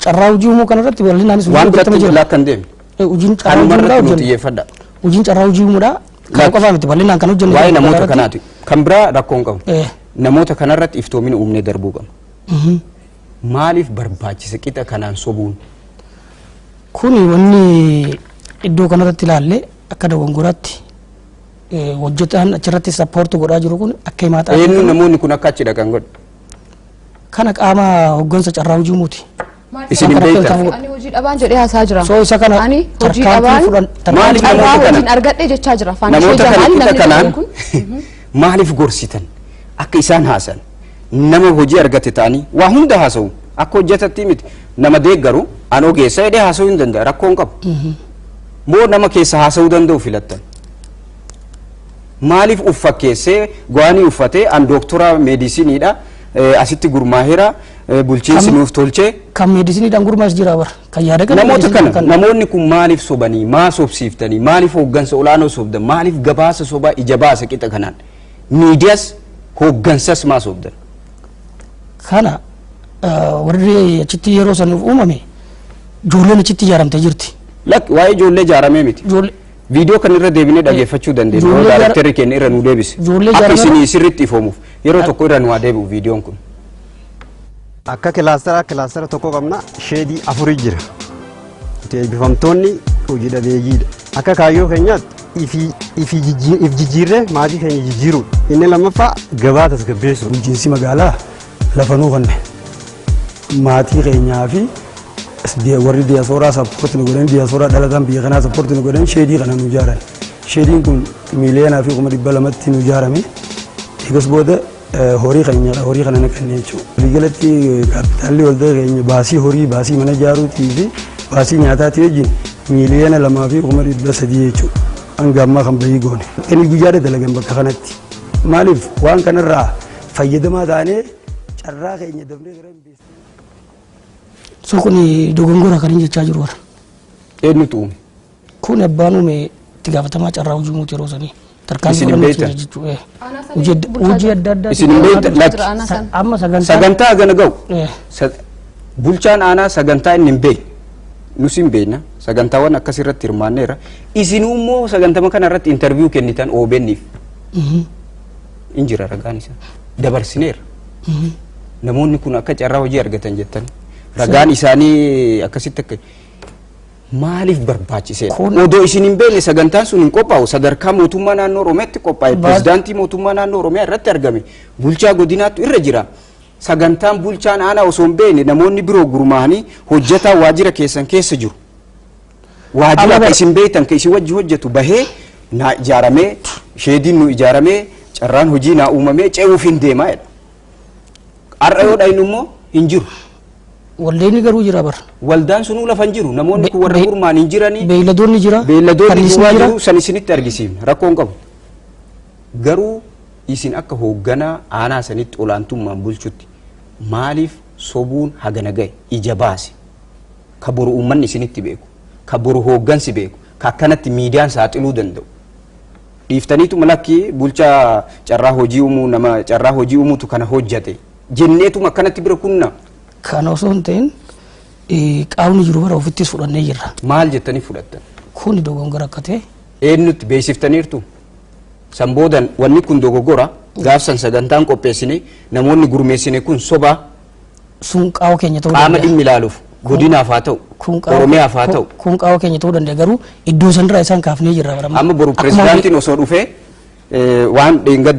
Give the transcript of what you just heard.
Carraa hojii uumuu kanarratti bal'inaanis Waan hojiin biratti hojjetama jira. lakkan deemne. Hojiin carraa hojii Kanuma uumuudhaa irratti nu hojjenna. xiyyeeffadha. Hojiin carraa hojii uumuudhaa kan Lakki. qofaa miti, bal'inaan kan hojjennu Waa'ee jira namoota magaalaa kanaati. Kan biraa rakkoo hin qabu. Namoota kanarratti iftoomina uumnee darbuu qabna. Maaliif barbaachise qixa kanaan sobuun? Kuni wanni iddoo kanarratti ilaalle akka dogongoraatti hojjetaan achirratti support godhaa jiru kun akka himaa xaafii Eenyu namoonni kun akka achi dhaqan godhe? Kana qaama hoggansa carraa hojii uumuuti. Isin hin Kana beektan. akka Ani hojii dhabaan jedhee haasaa jira. So isa kana Ani hojii tarkaanfii dhabaan fudhan Maaliif carraa namoota kana hojiin argadhe jechaa jira. Afaan ishee namoota kana Jamaal qixa namni kanaan jedhamu kun. maaliif gorsitan? Akka isaan haasan nama hojii argate ta'anii waa hunda haasa'u, akka hojjetatti miti. Nama deeggaru an ogeessa jedhee haasa'uu hin danda'a, rakkoo hin qabu. Moo nama keessa haasa'uu danda'u filattan? Maaliif uf fakkeessee go'anii uffatee an dooktora meedisiniidha, asitti gurmaaheera, bulchiinsi nuuf tolchee? Kan meedisiniidhaan gurmaa'es jira bara. Kan yaada kana Namoota meedisinii kana namoonni kun maaliif sobanii, maa sobsiiftanii, maaliif hooggansa olaanoo sobdan, maaliif gabaasa sobaa ija baasa qixa kanaan miidiyaas hooggansas maa sobdan? Kana warri achitti yeroo sanuuf uumame ijoolleen achitti ijaaramtee jirti. Lakki, waa'ee ijoollee ijaaramee miti. Ijoollee Viidiyoo kan irra deebinee dhageeffachuu dandeenya. Yoo daarektarri keenya irra nu deebise. Ijoollee Akka ijaarame isinii sirriitti ifoomuuf yeroo tokko irra nu haa deebi'u viidiyoon kun. Akka kilaastara tokko qabna, sheedii afurii jira. Nuti eebbifamtoonni hojii dhabeeyyiidha. Akka kaayyoo keenyaatti if jijjiirree maatii keenya jijjiiruudha. Inni lammaffaa gabaa tasgabbeessuudha. Bulchiinsi magaalaa lafa nuu kanne, maatii keenyaa fi warri diyaaspooraa support nu godhan, diyaaspooraa dhalataan biyya kanaa support nu godhan, sheedii kana nu ijaaran. Sheediin kun 2,200,000tti nu ijaarame. Eegas booda horii keenya horii kana naqanne jechuudha. Waliigalatti kaapitaalli waldaa keenya baasii horii, baasii mana ijaaruutii fi baasii nyaataatii wajjin 2,300,000 jechuudha. Hanga ammaa kan bahii goone. Inni guyyaadha dalagan bakka kanatti. Maaliif waan kanarraa fayyadamaa taanee carraa keenya dafnee gara hin So kun dogongora kan hin jechaa jiru warra. Eenyutu uume? Kun abbaan uume itti gaafatamaa carraa hojii uumuuti yeroo sanii. Tarkaanfii Isin hin fudhannee beektan? jira jechuudha. Aanaa sanii Hojii bulchaa adda addaa. Isin hin beektan? Bulchaa Lakki. jira aanaa sana. Amma sagantaa. Sagantaa gana ga'u. Bulchaan aanaa sagantaa inni hin beekne. Nus hin beekna. Sagantaawwan akkas irratti hirmaanneerra. Isinuu immoo sagantama kana irratti interview kennitan OBN'if. Hin jira ragaan isaa. Dabarsineerra. Namoonni kun akka carraa hojii argatan jettan. Ragaan isaanii akkasitti akka maaliif barbaachiseedha? Odoo isin hin beekne sagantaan sun hin qophaa'u. Sadarkaa mootummaa naannoo Oromiyaatti qophaa'e. Pirezidaantii mootummaa naannoo Oromiyaa irratti argame. Bulchaa godinaatu irra jira. Sagantaan bulchaan aanaa osoo hin beekne namoonni biroo gurmaa'anii hojjetaa waajjira keessan keessa jiru. Waajjira Amma akka isin beektan ka isin wajji hojjetu bahee naa ijaaramee, sheediin nu ijaaramee, carraan hojii naa uumamee ce'uuf hin deemaa jedha. Har'a yoo dhayinu immoo hin jiru. Waldeenni garuu jira bara. Waldaan sunuu lafa hin jiru. Namoonni kun warra gurmaan hin jiranii. Beeyladoonni jira. Beeyladoonni Kanniisni duwwaa jira. jiru, san isinitti argisiifna. Rakkoo hin qabu. Garuu isin akka hoogganaa aanaa sanitti olaantummaan bulchutti maaliif sobuun hagana gahe ija baase? Ka boru uummanni isinitti beeku. Ka boru hooggansi beeku. Ka akkanatti miidiyaan saaxiluu danda'u. Dhiiftaniituma lakki bulchaa carraa hojii uumuu, nama carraa hojii uumuutu kana hojjate jenneetuma akkanatti bira kunna. Kana osoo hin ta'in qaamni jiru bara ofittis fudhannee jirra. Maal jettanii fudhattan? Kuni dogongora akka ta'e. Eenyutti beeksiftaniirtu? San boodan wanni kun dogoggora, gaafsan sagantaan qopheessine namoonni gurmeessine kun soba. Sun qaama keenya ta'uu Qaama danda'a. dhimmi ilaaluuf godinaaf haa ta'u, Kun qaama Oromiyaaf haa ta'u. Kun qaama keenya ta'uu danda'a, garuu iddoo sanirraa isaan kaafnee jirra bara. Amma boru Akkuma pirezidaantiin osoo dhufee waan dheengadda